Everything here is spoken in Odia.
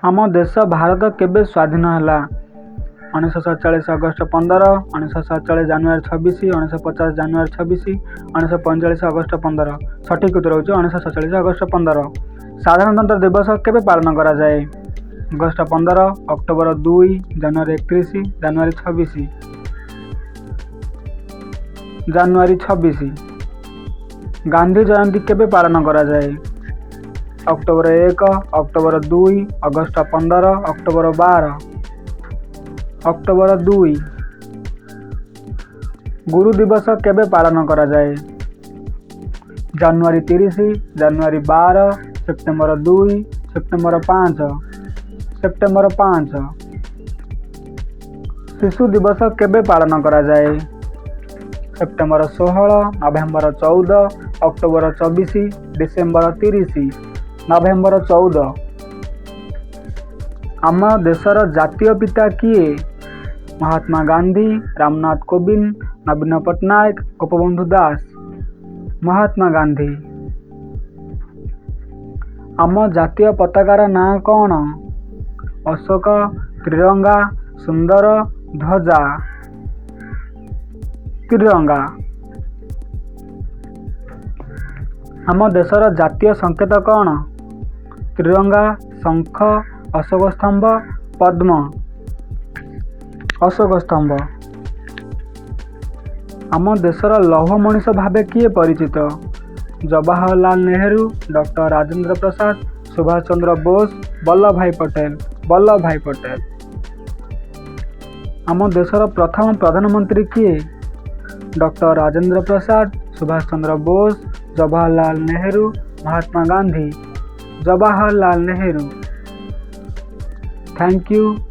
ଆମ ଦେଶ ଭାରତ କେବେ ସ୍ୱାଧୀନ ହେଲା? 1947 ଅଗଷ୍ଟ 15, 1947 ଜାନୁଆରୀ 26, 1950 ଜାନୁଆରୀ 26, 1945 ଅଗଷ୍ଟ 15। ସଠିକ୍ ଉତ୍ତର ହେଉଛି 1947 ଅଗଷ୍ଟ 15। ସାଧାରଣତନ୍ତ୍ର ଦିବସ କେବେ ପାଳନ କରାଯାଏ? ଅଗଷ୍ଟ 15, ଅକ୍ଟୋବର 2, ଜାନୁଆରୀ 31, ଜାନୁଆରୀ 26। ଜାନୁଆରୀ 26। ଗାନ୍ଧୀ ଜୟନ୍ତୀ କେବେ ପାଳନ କରାଯାଏ? October 1, October 2, August 15, October 12। October 2। ଗୁରୁ ଦିବସ କେବେ ପାଳନ କରାଯାଏ? ଜାନୁଆରୀ 30, ଜାନୁଆରୀ 12, ସେପ୍ଟେମ୍ବର 2, ସେପ୍ଟେମ୍ବର 5। ସେପ୍ଟେମ୍ବର 5। ଶିଶୁ ଦିବସ କେବେ ପାଳନ କରାଯାଏ? September 16, November 14, October 24, December 30। November 14। ଆମ ଦେଶର ଜାତୀୟ ପିତା କିଏ? ମହାତ୍ମା ଗାନ୍ଧୀ, ରାମନାଥ କୋବିନ୍ଦ, ନବୀନ ପଟ୍ଟନାୟକ, ଗୋପବନ୍ଧୁ ଦାସ। ମହାତ୍ମା ଗାନ୍ଧୀ। ଆମ ଜାତୀୟ ପତାକାର ନାଁ କ'ଣ? ଅଶୋକ, ତ୍ରିରଙ୍ଗା, ସୁନ୍ଦର, ଧ୍ୱଜା। ତ୍ରିରଙ୍ଗା। ଆମ ଦେଶର ଜାତୀୟ ସଂକେତ କ'ଣ? ତ୍ରିରଙ୍ଗା, ଶଙ୍ଖ, ଅଶୋକ ସ୍ତମ୍ଭ, ପଦ୍ମ। ଅଶୋକ ସ୍ତମ୍ଭ। ଆମ ଦେଶର ଲୌହ ମଣିଷ ଭାବେ କିଏ ପରିଚିତ? ଜବାହରଲାଲ ନେହେରୁ, ଡକ୍ଟର ରାଜେନ୍ଦ୍ର ପ୍ରସାଦ, ସୁଭାଷ ଚନ୍ଦ୍ର ବୋଷ, ବଲ୍ଲଭ ଭାଇ ପଟେଲ। ବଲ୍ଲଭ ଭାଇ ପଟେଲ। ଆମ ଦେଶର ପ୍ରଥମ ପ୍ରଧାନମନ୍ତ୍ରୀ କିଏ? Doctor Rajendra Prasad, Subhash Chandra Bose, Jawaharlal Nehru, Mahatma Gandhi. Jawaharlal Nehru. Thank you.